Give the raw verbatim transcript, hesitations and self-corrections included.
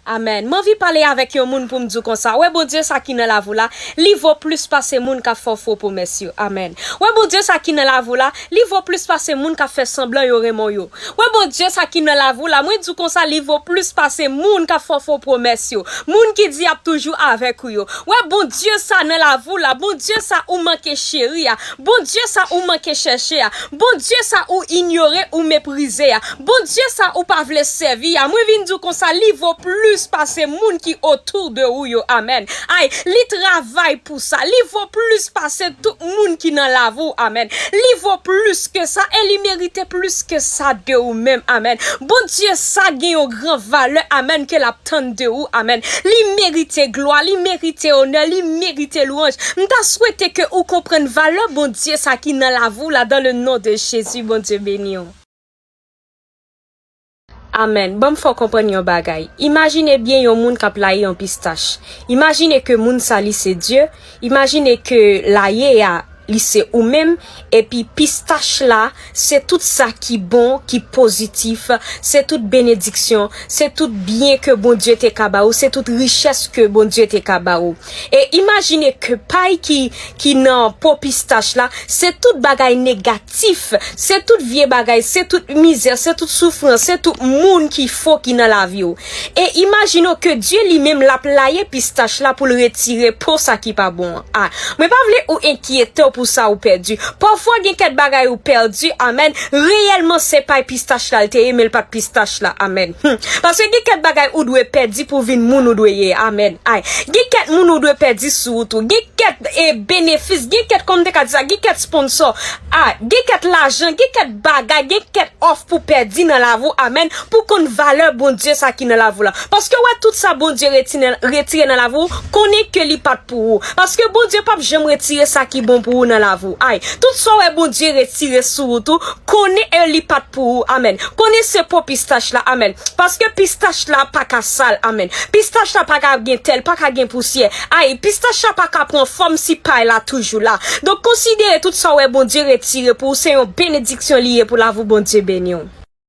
Amèn. M anvi pale avèk yon moun pou m di w konsa. Wè Bondye sa ki nan lavi w la, li vo plis pase moun k ap fè w fo pwomès yo. Amèn. Wè Bondye sa ki nan lavi w la, li vo plis pase moun k ap fè sanblan yo renmen w yo. Wè Bondye sa ki nan lavi w la, mwen di w konsa, li vo plis pase moun k ap fè w fo pwomès yo. Moun ki di y ap toujou avèk ou yo. Wè Bondye sa nan lavi w la, Bondye sa ou manke cheri a. Bondye sa ou manke chèche a. Bondye sa ou inyore, ou meprize a. Bondye sa ou pa vle sèvi a. Mwen vin di w konsa, li vo plis pase moun ki otou de ou yo. Amèn. Ay, li travay pou sa. Li vo plis pase tout moun ki nan lavi w. Amèn. Li vo plis ke sa e li merite plis ke sa de ou menm. Amèn. Bondye sa gen yon gran valè. Amèn. Ke l ap tann de ou. Amèn. Li merite glwa, li merite onè, li merite lwanj. M ta swete ke ou konprann valè Bondye sa ki nan lavi w la, dans le nom de Jésus, Bondye beni w. Amèn. Ban m fè w konprann yon bagay. Imajine byen yon moun k ap laye yon pistach. Imajine ke moun sa li se Dye. Imajine ke laye a li se ou menm. Epi pistach la, se tout sa ki bon, ki pozitif, se tout benediksyon, se tout byen ke Bondye te ka ba ou, se tout richès ke Bondye te ka ba ou. E imajine ke pay ki, ki nan po pistach la, se tout bagay negatif, se tout vye bagay, se tout mizè, se tout soufrans, se tout moun ki fo ki nan lavi w. E imajine w ke Dye li menm l ap laye pistach la pou l retire po sa ki pa bon an. A, mwen pa vle ou enkyete w pou sa ou pèdi. Pafwa gen kèk bagay ou pèdi, amèn, reyèlman se pay pistach la l te ye, men l pa t pistach la, amèn. Hmm. Paske gen kèk bagay ou dwe pèdi pou vin moun ou dwe ye, amèn. Ay, gen kèk moun ou dwe pèdi sou wout ou. Gen kèk, e, benefis, gen kèk, kòman m te ka di sa, gen kèk sponsò. A, gen kèk lajan, gen kèk bagay, gen kèk òf pou pèdi nan lavi w, amèn, pou konn valè Bondye sa ki nan lavi w la. Paske w wè tout sa Bondye retire, retire nan lavi w, konnen ke li pa t pou ou. Paske Bondye p ap janm retire sa ki bon pou ou nan lavi w. Ay, tout sa w wè Bondye retire sou wout ou, konnen e li pa t pou ou. Amèn. Konnen se po pistach la. Amèn. Paske pistach la pa ka sal. Amèn. Pistach la pa ka gen tèl, pa ka gen pousyè. Ay, pistach la pa ka pran fòm si pay la toujou la. Donk, konsidere tout sa w wè Bondye retire pou ou, se yon benediksyon li ye pou lavi w. Bondye beni w.